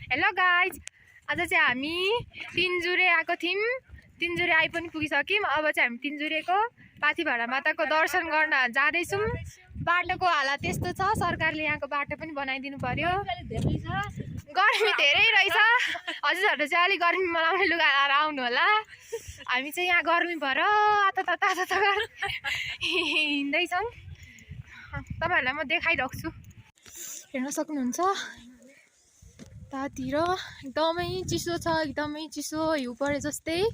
Hello guys, आज चाहिँ हामी तिनजुरे आएको थियौँ। तिनजुरे आइ पनि पुगिसक्यौँ। अब चाहिँ हामी तिनजुरेको पाथिभाडा माताको दर्शन गर्न जाँदैछौँ। बाटोको हालत त्यस्तो छ, सरकारले यहाँको बाटो पनि बनाइदिनु पर्यो। गर्मी धेरै रहेछ। हजुरहरू चाहिँ अलिक गर्मीमा लाउने लुगा लाएर आउनु होला। हामी चाहिँ यहाँ गर्मी भएर ताता हिँड्दैछौँ। तपाईँहरूलाई म देखाइराख्छु, हेर्न सक्नुहुन्छ। तातिर एकदमै चिसो छ, एकदमै चिसो, हिउँ परे जस्तै।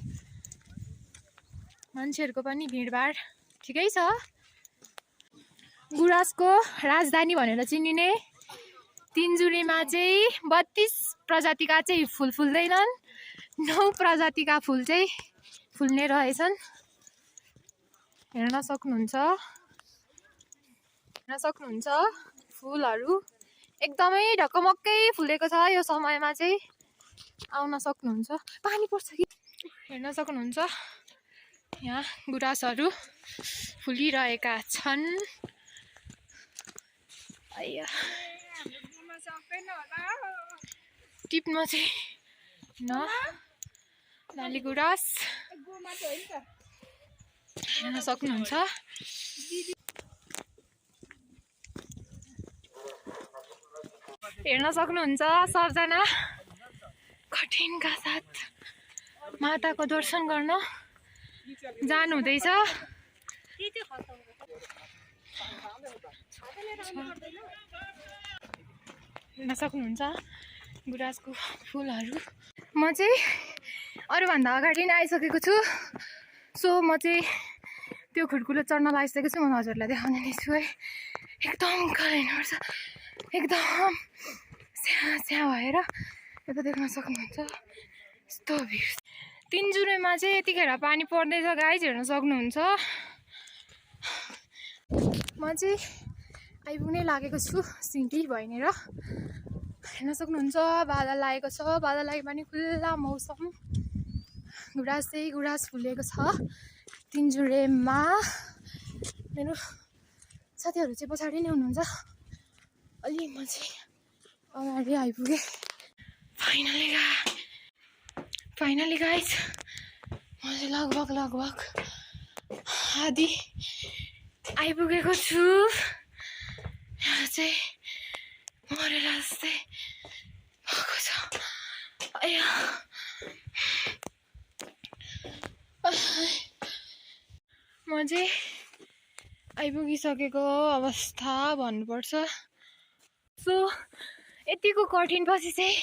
मान्छेहरूको पनि भिडभाड ठिकै छ। गुराँसको राजधानी भनेर चिनिने तिनजुरेमा चाहिँ 32 प्रजातिका चाहिँ फुल फुल्दैनन्। 9 प्रजातिका फुल चाहिँ फुल्ने रहेछन्। हेर्न सक्नुहुन्छ फुलहरू एकदमै ढकमक्कै फुलेको छ। यो समयमा चाहिँ आउन सक्नुहुन्छ। पानी पर्छ कि हेर्न सक्नुहुन्छ, यहाँ गुराँसहरू फुलिरहेका छन्। टिप्न चाहिँ नाली गुराँस हेर्न सक्नुहुन्छ। हेर्न सक्नुहुन्छ, सबजना कठिनका साथ माताको दर्शन गर्न जानु हुँदैछ। हेर्न सक्नुहुन्छ गुराँसको फुलहरू। म चाहिँ अरूभन्दा अगाडि नै आइसकेको छु। सो म चाहिँ त्यो खुड्कुलो चढ्न लागिसकेको छु। म हजुरलाई देखाउने नै छु है। एकदम कलिनुपर्छ, एकदम स्या भएर यता देख्न सक्नुहुन्छ। यस्तो भिड तिनजुरेमा चाहिँ यतिखेर पानी पर्दैछ गाइज, हेर्न सक्नुहुन्छ। म चाहिँ आइपुग्नै लागेको छु सिन्की भइनेर। हेर्न सक्नुहुन्छ, बादल लागेको छ। बादल लागे पनि खुल्ला मौसम। गुराँस चाहिँ गुराँस फुलेको छ तिनजुरेमा। मेरो साथीहरू चाहिँ पछाडि नै हुनुहुन्छ। अलि म चाहिँ अगाडि आइपुगेँ। फाइनली गाइज, म चाहिँ लगभग आधी आइपुगेको छु। यहाँ चाहिँ मरेर जस्तै भएको छ। म चाहिँ आइपुगिसकेको अवस्था भन्नुपर्छ। सो यतिको कठिन पछि चाहिँ